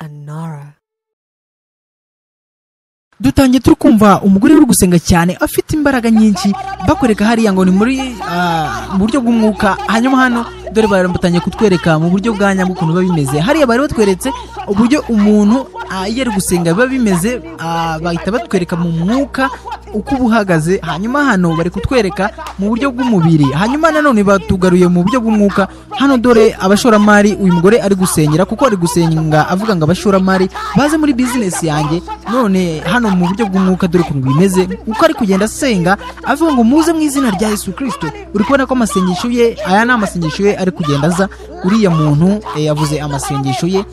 Anara. Dutangiye turi kumva umugore uri gusenga cyane, afite imbaraga nyinshi. Bakwereka hariya ngo ni muri mu buryo bw'umwuka. Hanyuma hano dore batangiye kutwereka mu buryo bwa nyabwo ukuntu biba bimeze. Hariya bari batweretse uburyo umuntu iyo ari gusenga biba bimeze, bahita batwereka mu mwuka uko uba uhagaze. Hanyuma hano bari kutwereka mu buryo bw'umubiri, hanyuma nanone batugaruye mu buryo bw'umwuka. Hano dore abashoramari uyu mugore ari gusengera, kuko ari gusenga avuga ngo abashoramari baze muri bizinesi yanjye. None hano mu buryo bw'umwuka dore ukuntu bimeze, uko ari kugenda asenga avuga ngo muze mu izina rya Yesu Kristo. Uri kubona ko amasengesho ye, aya ni amasengesho ye ari kugenda aza. Uriya muntu yavuze amasengesho ye,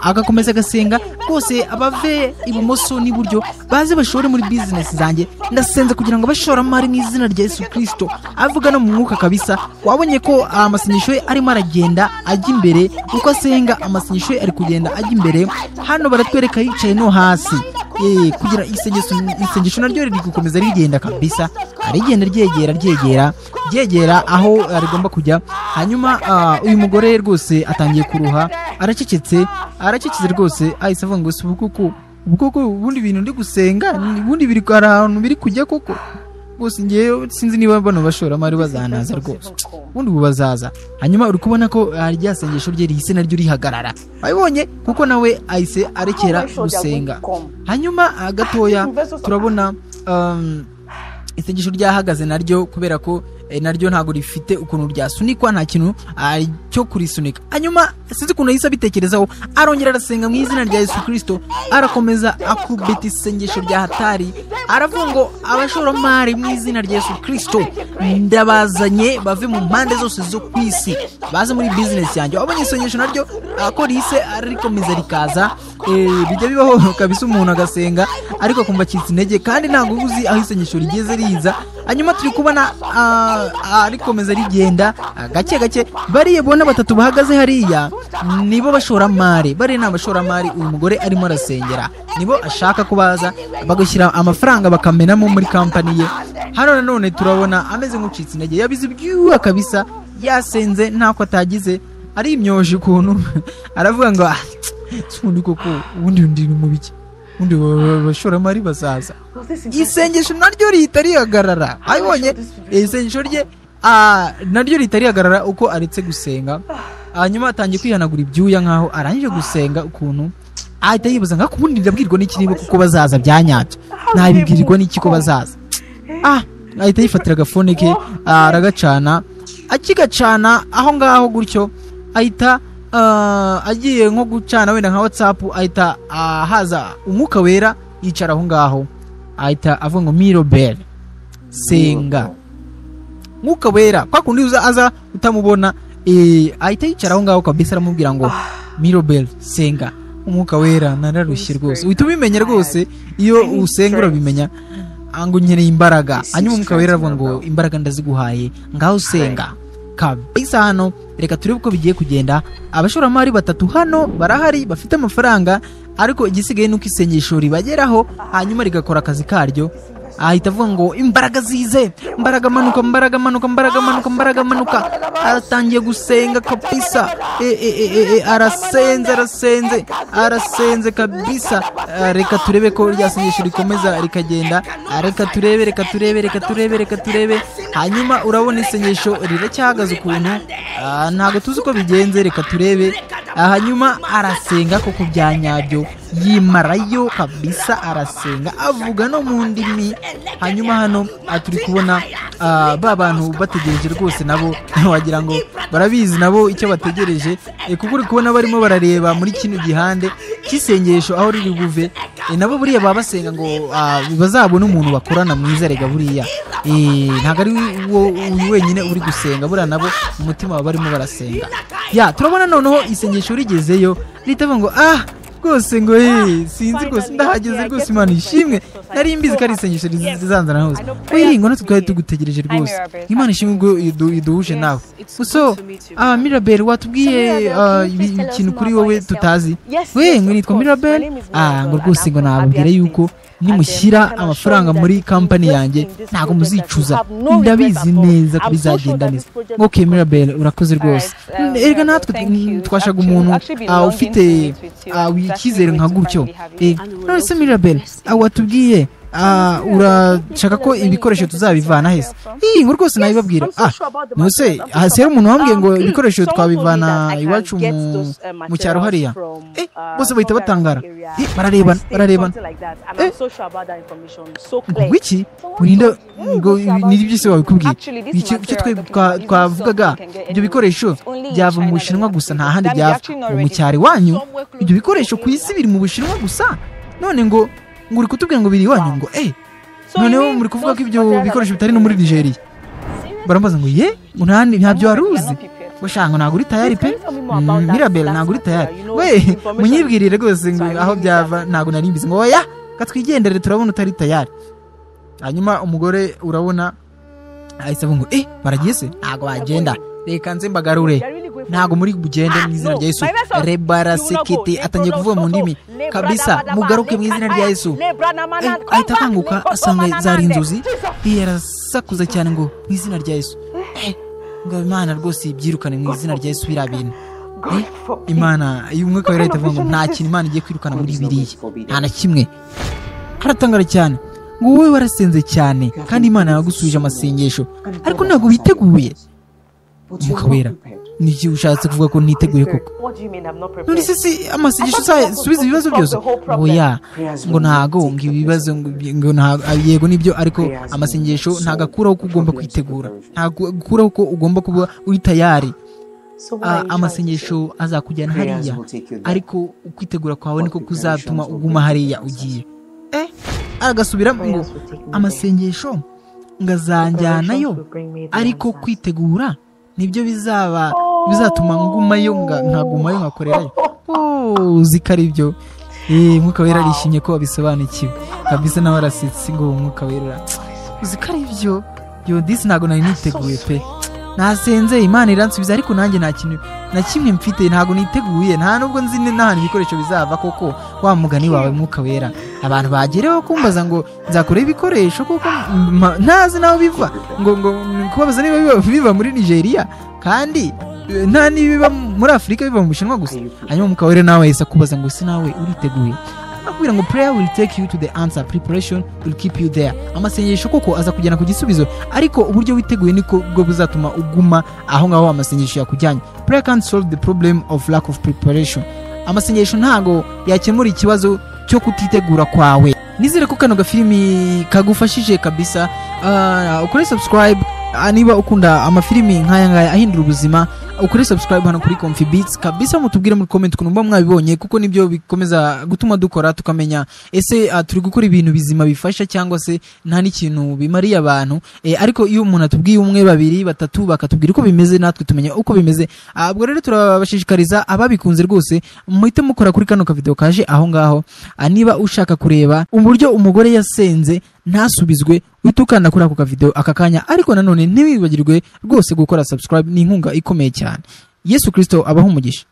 agakomeza agasenga rwose, abave ibumoso n'iburyo baze bashore muri bizinesi zanjye, ndasenze kugira ngo abashoramari mu izina rya Yesu Kristo. Avuga no mu mwuka kabisa. Wabonye ko amasengesho ye arimo aragenda ajya imbere, uko asenga amasengesho ye ari kugenda ajya imbere. Hano baratwereka yicaye no hasi, kugira isengesho naryo riri gukomeza rigenda kabisa, arigenda ryegera ryegera ryegera aho rigomba kujya. Hanyuma uyu mugore rwose atangiye kuruha, aracecetse, aracecetse rwose. Ahise avuga ngo si ubu koko ubundi bintu ndi gusenga ubundi biri hari ahantu biri kujya koko rwose. Ngewe sinzi niba bano bashoramari bazanaza rwose, ubundi ubu bazaza. Hanyuma uri kubona ko rya sengesho rye rihise naryo rihagarara, wabibonye, kuko nawe ahise arekera gusenga. Hanyuma gatoya turabona isengesho ryahagaze naryo, kubera ko naryo ntabwo rifite ukuntu ryasunikwa, nta kintu cyo kurisunika. Hanyuma sinzi ukuntu yahise abitekerezaho, arongera arasenga mu izina rya Yesu Kristo, arakomeza akubita isengesho rya hatari, aravuga ngo abashoramari mu izina rya Yesu Kristo ndabazanye, bave mu mpande zose zo ku isi baze muri bizinesi yanjye. Wabonye isengesho naryo ko rihise rikomeza rikaza. Bijya bibaho kabisa umuntu agasenga ariko akumva acitse intege, kandi ntabwo uba uzi aho isengesho rigeze riza. Hanyuma turi kubona rikomeza rigenda gake gake. Bariya bona batatu bahagaze hariya nibo bashoramari, bariya ni abashoramari uyu mugore arimo arasengera, nibo ashaka ko baza bagashyira amafaranga bakamenamo muri kampani ye. Hano nanone turabona ameze nk'ucitse intege, yabize ibyuya kabisa, yasenze ntako atagize, ari imyoje ukuntu aravuga ngo ubundi koko ubundi ndi mu biki, ubundi abashoramari bazaza. Isengesho naryo rihita rihagarara, abibonye isengesho rye naryo rihita rihagarara uko aretse gusenga. Hanyuma atangiye kwihanagura ibyuya nkaho arangije gusenga ukuntu, ahita yibaza nka ubundi ndabwirwa n'iki niba kuko bazaza byanyabyo, nabibwirwa n'iki ko bazaza. Ahita yifatira agafone ke aragacana, akigacana aho ngaho gutyo ahita agiye nko gucana wenda nka WhatsApp, ahita haza umwuka wera yicara aho ngaho, ahita avuga ngo Mirobel senga. Mwuka wera kwa kundi uza aza utamubona, ahita yicara aho ngaho kabisa, aramubwira ngo Mirobel senga. Umwuka wera nararushye rwose, uhita ubimenya rwose iyo usenga urabimenya, ngo nkeneye imbaraga. Hanyuma umwuka wera aravuga ngo imbaraga ndaziguhaye, ngaho usenga kabisa. Hano reka turebe uko bigiye kugenda. Abashoramari batatu hano barahari bafite amafaranga, ariko igisigaye nuko isengesho ribageraho hanyuma rigakora akazi karyo. Ahita avuga ngo imbaraga zize, imbaraga manuka, imbaraga manuka, imbaraga manuka, imbaraga manuka. Aratangiye gusenga kabisa, arasenze, arasenze, arasenze kabisa. Reka turebe ko rya sengesho rikomeza rikagenda. Reka turebe, reka turebe, reka turebe, reka turebe. Hanyuma urabona isengesho riracyahagaze ukuntu, ntabwo tuzi uko bigenze, reka turebe. Hanyuma arasenga koko bya nyabyo, yimarayo kabisa, arasenga avuga no mu ndimi. Hanyuma hano turi kubona ba bantu bategereje rwose, nabo wagira ngo barabizi nabo icyo bategereje, kuko uri kubona barimo barareba muri kino gihande cy'isengesho aho riri buve. Nabo buriya baba basenga ngo bazabone umuntu bakorana mwiza. Rega buriya ntabwo ari uyu wenyine uri gusenga, buriya nabo mu mutima baba barimo barasenga. Ya turabona noneho isengesho rigezeyo ritavuga ngo Rwose ngo sinzi rwose, ndahageze rwose, Imana ishimwe, nari mbizi ko ari isengesho rizanzana hose. We, ngo natwe twari tugutegereje rwose, Imana ishimwe ubwo iduhuje nawe. So Mirabel, watubwiye ikintu kuri wowe tutazi? We, ngo nitwa Mirabel. Ngo rwose ngo nababwira yuko nimushyira amafaranga muri kampani yanjye ntabwo muzicuza, ndabizi neza ko bizagenda neza. Ok Mirabel, urakoze rwose. Erega natwe twashaga umuntu ufite icyizere nka gutyo. None se Mirabel, watubwiye urashaka ko ibikoresho tuzabivana hese? Iyi ngo rwose nabibabwira. Nose hasi hari umuntu wambwiye ngo ibikoresho twabivana iwacu mu cyaro hariya. Bose bahita batangara, bararebana bararebana. Ngo iki urinda ngo ni byose wabikubwiye? Icyo twe twavugaga, ibyo bikoresho byava mu Bushinwa gusa, nta handi byava. Mu cyaro iwanyu ibyo bikoresho ku isi biri mu Bushinwa gusa, none ngo uri kutubwira ngo biri iwanyu? Ngo noneho muri kuvuga ko ibyo bikoresho bitari no muri Nigeria? Barambaza ngo ye, ntabyo wari uzi? Ngo sha, ngo ntabwo uri tayari pe Mirabel, ntabwo uri tayari. We, munyibwirire rwose ngo aho byava, ntabwo nari mbizi. Ngo oya, katwigendere, turabona utari tayari. Hanyuma umugore urabona ahise avuga ngo baragiye se? Ntabwo bagenda, reka nze mbagarure, ntabwo muri bugende mu izina rya Yesu. Rebarasekete, atangiye kuvuga mu ndimi kabisa, mugaruke mu izina rya Yesu. Ahita akanguka asanga zari inzozi, yarasakuza cyane ngo mu izina rya Yesu, ngo Imana rwose ibyirukane mu izina rya Yesu biriya bintu. Imana iyo umwuka wera ahita avuga ngo nta kintu Imana igiye kwirukana muri biriya, nta na kimwe. Aratangara cyane ngo wowe warasenze cyane kandi Imana yagusubije amasengesho, ariko ntabwo witeguye. Umwuka wera, niki ushatse kuvuga ko ntiteguye koko? None se si amasengesho subiza ibibazo byose? Oya, ngo ntago ngo ibibazo ngo ntago, yego nibyo, ariko amasengesho ntago akuraho ko ugomba kwitegura, ntago akuraho ko ugomba kuba uri tayari. Amasengesho azakujyana hariya, ariko ukwitegura kwawe niko kuzatuma uguma hariya ugiye. Agasubira ngo amasengesho ngazanjyanayo, ariko kwitegura nibyo bizaba bizatuma ngumayo, nkagumayo nkakorerayo. Uzi ko ari byo. Umwuka wera arishimye ko wabisobanukiwe kabisa, nawe arasetse ngo umwuka wera uzi ko ari byo. Yo disi, ntabwo nari niteguye pe, nasenze Imana iransubiza, ariko nanjye nta kintu na kimwe mfite, ntabwo niteguye, nta nubwo nzi n'ahantu ibikoresho bizava koko. Wa mugani wawe mwuka wera, abantu bagereho kumbaza ngo nzakora ibikoresho kuko ntazi naho biva, ngo kubabaza niba biva muri Nigeria kandi nta nibiba muri Afurika, biva mu Bushinwa gusa. Hanyuma umwuka wera nawe yahise akubaza ngo se nawe uriteguye? Akubwira ngo prayer will take you to the answer, preparation will keep you there. Amasengesho koko aza kujyana ku gisubizo, ariko uburyo witeguye niko bwo buzatuma uguma aho ngaho amasengesho yakujyanye. Prayer can't solve the problem of lack of preparation. Amasengesho ntago yakemura ikibazo cyo kutitegura kwawe. Nizere ko kano gafilimi kagufashije kabisa. Ukore subscribe niba ukunda amafilimi nk'aya ngaya ahindura ubuzima, ukore subscribe hano kuri Comfy Beats kabisa. Mutubwire muri comment ukuntu muba mwabibonye, kuko nibyo bikomeza gutuma dukora, tukamenya ese turi gukora ibintu bizima bifasha cyangwa se nta n'ikintu bimariye abantu. Ariko iyo umuntu atubwiye, umwe, babiri, batatu, bakatubwira uko bimeze, natwe tumenya uko bimeze. Ubwo rero turabashishikariza ababikunze rwose muhite mukora kuri kano kavideo kaje aho ngaho. Niba ushaka kureba uburyo umugore yasenze ntasubizwe, uhite ukanda kuri ako kavideo aka kanya, ariko nanone ntiwibagirwe rwose gukora subscribe, ni inkunga ikomeye cyane. Yesu Kristo abahe umugisha.